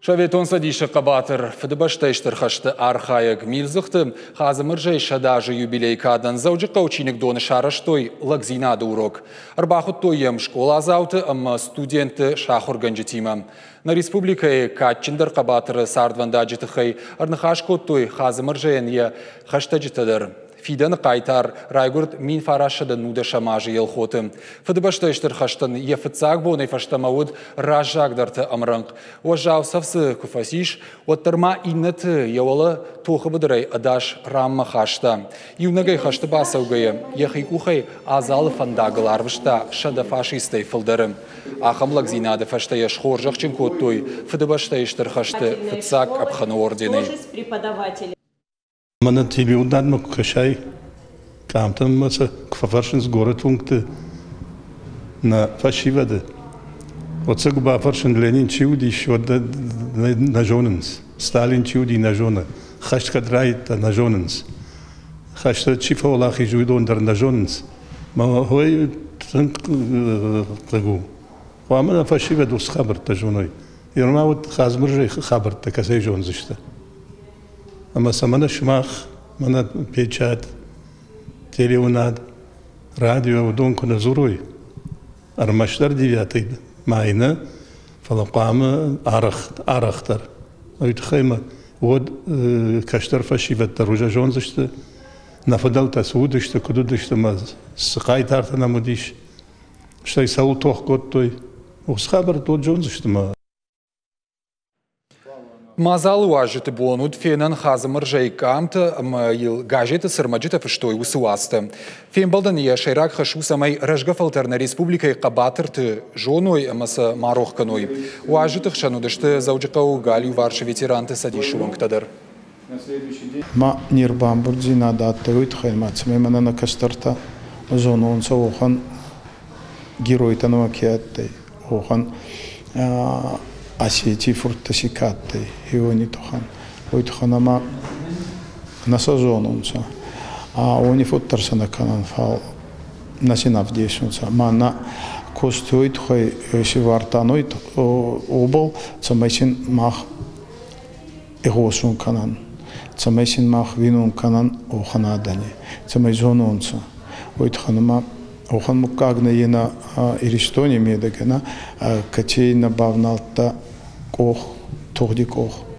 Советон Цӕдисы хъӕбатыр, Фыдыбӕстӕйы Стыр хӕсты архайӕг Милдзыхты Хадзымырзӕйы 100 азы юбилейы кадӕн Дзӕуджыхъӕуы чиныгдоны сарӕзтой лӕгдзинады урок. Ӕрбахуыдтой йӕм скъоладзауты ӕмӕ студентты сӕ ахуыргӕнджытимӕ. Нӕ республикӕйы кадджындӕр хъӕбатыры цардвӕндаджы тыххӕй ӕрныхас кодтой Хадзымырзӕйӕн йӕ хӕстӕджытӕ дӕр. Фидӕны хъайтар райгуырд 1919 азы Елхоты. Фыдыбӕстӕйы Стыр хӕстӕн йӕ фыццаг бонӕй фӕстӕмӕ уыд раззагдӕрты ӕмрӕнхъ. Уӕззау цӕф дзы куы фӕцис, уӕддӕр ма иннӕты йӕ уӕлӕ тохы быдырӕй ӕдас ранмӕ хаста. Иунӕгӕй хӕсты бацӕугӕйӕ, йӕхи къухӕй адзалы фӕндагыл арвыста 100 фашистӕй фылдӕры. Ахӕм лӕгдзинады фӕстӕ йӕ схорзӕхджын кодтой Фыдыбӕстӕйы Стыр хӕсты фыццаг къӕпхӕны орденӕй. Мӕнӕ телеуынадмӕ куы кӕсай, къамтӕм ма сӕ куы фӕфӕрсынц горӕты уынгты нӕ фӕсивӕды, уӕд сӕ куы бафӕрсын, Ленин чи уыдис, уӕд нӕ зонынц. Сталин чи уыди, нӕ зоны. Хӕст кӕд райдыдта, нӕ зонынц. Хӕсты чи фӕуӕлахиз, уыдон дӕр нӕ зонынц. Мӕ хой тынг хъыг у. Хъуамӕ нӕ фӕсивӕд уыцы хабӕрттӕ зоной. Ирма уыд Хадзымырзӕйы хабӕрттӕ кӕцӕй зондзысты. Ӕмӕ сӕ мӕнӕ сымах, мӕнӕ печать, телеуынад, радио уыдон куы нӕ дзурой, ӕрмӕстдӕр девятой май нӕ, фӕлӕ хъуамӕ арӕхдӕр. Уый тыххӕй мӕ уӕд кӕстӕр фӕсивӕд дӕр уже зондзысты, нӕ фыдӕлтӕ цы уыдысты, куыд уыдысты ӕмӕ цы хъайтартӕ нӕм уыдис, стӕй цӕуыл тох кодтой. Уыцы хабӕрттӕ уӕд зондзысты мӕ. Мадзалы уазджыты бон уыд фенӕн Хадзымырзӕйы къамтӕ ӕмӕ йыл газеты цы рмӕджытӕ фыстой, уыцы уацтӕ. Фембӕлдӕн йӕ сӕйраг хӕс у, цӕмӕй рӕзгӕ фӕлтӕр нӕ республикӕйы хъӕбатырты зоной ӕмӕ сӕ ма рох кӕной. Уазджыты хсӕн уыдысты Дзӕуджыхъӕуы галиуварсы ветеранты цӕдисы уӕнгтӕ дӕр. Ма не рбамбурддзийнадӕ адтӕй уой туххӕй ма, цӕмӕй мӕнӕ нӕ кӕстӕртӕ зононцӕ уӕхӕн геройтӕ нӕмӕ ке адтӕй, уӕхӕн Осетий фурттӕ си ка адтӕй, уони туххӕн. Уой туххӕн ӕма нӕ сӕ зонунцӕ. А уони фуддӕр сӕ нӕ кӕнӕн, фал нӕ син ӕвдесунцӕ. Ма нӕ кости туххӕй си вартан уобӕл, цӕмӕй син мах игъосун кӕнӕн, цӕмӕй син мах уинун кӕнӕн уӕхӕн адӕни, цӕмӕй зононцӕ. Уой туххӕн ӕма уӕхӕн муггаг нӕ е нӕ Иристони медӕгӕ нӕ, кӕци нӕ бавналдта къох, тугъди къох.